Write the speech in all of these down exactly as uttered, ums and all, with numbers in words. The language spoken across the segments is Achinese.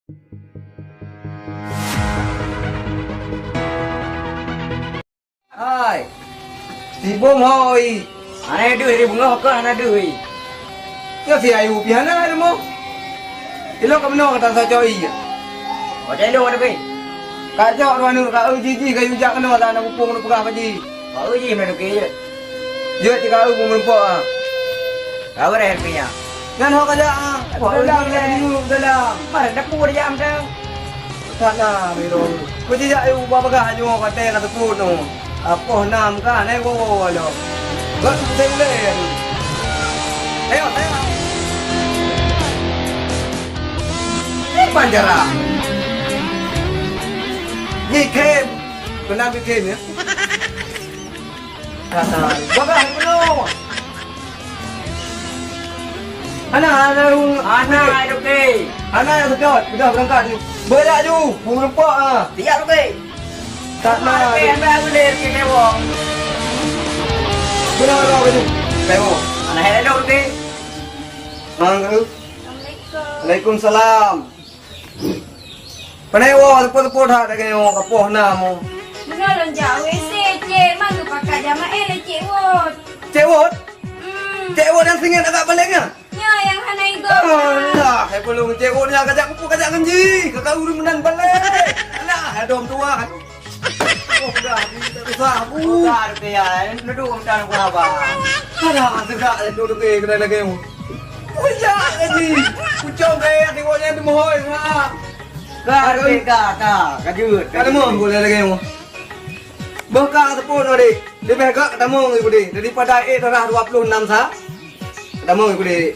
Hai, sibông hôi. Hana deuh di beungoh kon hana deuh. Nyoe si Ayu pih hana rumoh. Ilok ka meunoe ka tasacok ie. Watèe lôn ada pih. Ka jok dua aneuk ka eu jih-jih ka yue jak keunoe lam na bukông na peugah bak jih. Ka eu jih meunoe keu ie. Jeuet cit ka eu peue meurumpok ah. Ka beureh keu nyan. Nyan ho ka jak ah. Wah, dalam, dalam. Mari dapur jak mantong. Sana, Mirong. Kau jijak yue ubah bagah nyoe, watèe ka teupeu nyoe. Apoh nam ka, nai woe-woe lom. Gak tu saya ulèe. Ayo, ayo. Ini panjara. Ni kem. Kena bikin ya. Kata, bagah penuh. Hana, hana, hana, hana, hai Duki. Hana nyang seudot, sudah beurangkat ju. Beurangkat ju, meureumpok, ha. Siap, Duki. Tak na, Duki, Duki. Hana geulir keu kewong. Beuna, beuna, beuna. Kewong. Hana hai Duki. Mang, Duki. Assalamualaikum. Waalaikumsalam. Pane woe, teupeu-teupeu that lagèe nyoe, ka poh nam. Beungoh lôn jak WC, Cek. Man geupakat jamaah lé Cek Wot. Cek Wot? Hmm. Cek Wot nyang singét agak balek nyan? Nyan nyang hana igoe. Alah, hai pulung Cek Wot nyan kajak kupu kajak ngon jih. Ka ureueng meunan balek. Alah, hai dom tuan. Oh, peugah, tak susah, Bu. Peugah, Duki, ya. Neudok meutan ku haba. Ada, tegak, Duki, kena lagèe nyoe. Ujak lagi. Ucok gaya tengok nyan teumohon, ha. Ka, ka, ka, ka jeuet, ka jeuet. Ka teumohon boleh lagèe nyoe. Beuh ka teupeu, Dik. Leubeh gak tamong ibu, Dik. Daripada ék darah dua puluh enam sa. Tamong ibu, Dik.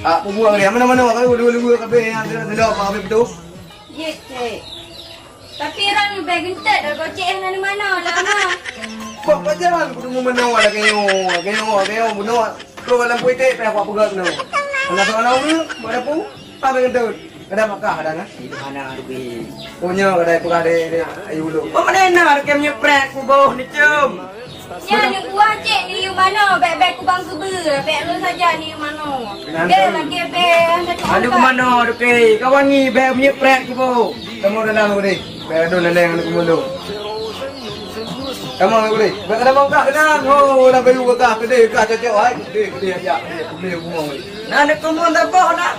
Ah, peue buang dia. Mana-mana, ka dua-dua kabeh nyang sudah, sudah, apa, apa betul? Ya, Cek. Tapi rang leubeh geuntèt dah, Cek, hana neumanoe lama. Kok pajan kudu meumanoe lagèe nyoe, lagèe nyoe, lagèe nyoe, bunoe. Keu dalam puitek payah kupeugah keunoe. Hana soe hana ureueng, mak dapu, hana geuntèt. Kadang makah dah nah. Di mana, Duki? Oh, nyoe kadang peugah deh, deh, ayu dulu. Peue meunan na, Duki, meunyeupret kuboh ni, Cem. Nyan aneuk buah Cek neuyue manoe, bèk-bèk kubang keubeue, bèk lôn saja neuyue manoe. Bèk lagèe bèk. Aneuk manoe, Duki, ka wangi bèk meunyeupret kuboh. Kamoe dalam, Duki. Bèk adoe laleng aneuk keumeung. Kamoe, Duki. Bèk ada mongkah keunan. Oh, lam kayu gagah, keudeh, gagah cocok, hai. Keudeh, keudeh aja. Keudeh, keudeh, keudeh. Nah, aneuk keumeung dah boh, nah.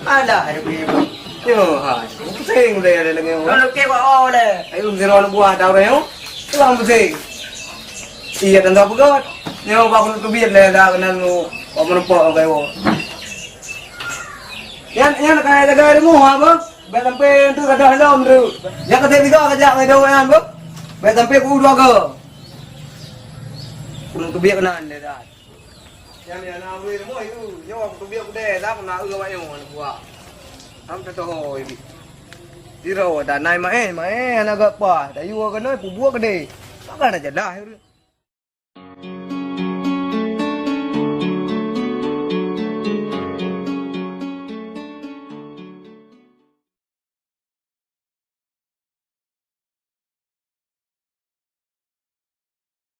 Alah, aduh, yo, ha, pusing udah ya, lagi. Kalau ke buat oh, leh. Ayo, zero aneuk buah dah orang, yo. Tuang pusing. Iya, tanda peugah. Nyoe bak keuneuk teubiet leh, dah kenal lu. Kok meureumpok orang kayo. Yan, yan, kaya jaga ilmu, ha, bang? Bèk sampai tu gadoh lom tu. Ya, kata tiga kejap, ngai dua yan, bang? Bèk sampai ku dua ke. Keuneuk teubiet keunan leh, dah. Nyan, nyan na ureueng rumoh itu, nyoe kuteubiet keudè, dak na ureueng awak nyoe aneuk buah. Am teutohôi bit. Sidroe dak nai maén, maén hana geupaih, tayue keunoe peubuet keudè. Maka na jadah ureueng.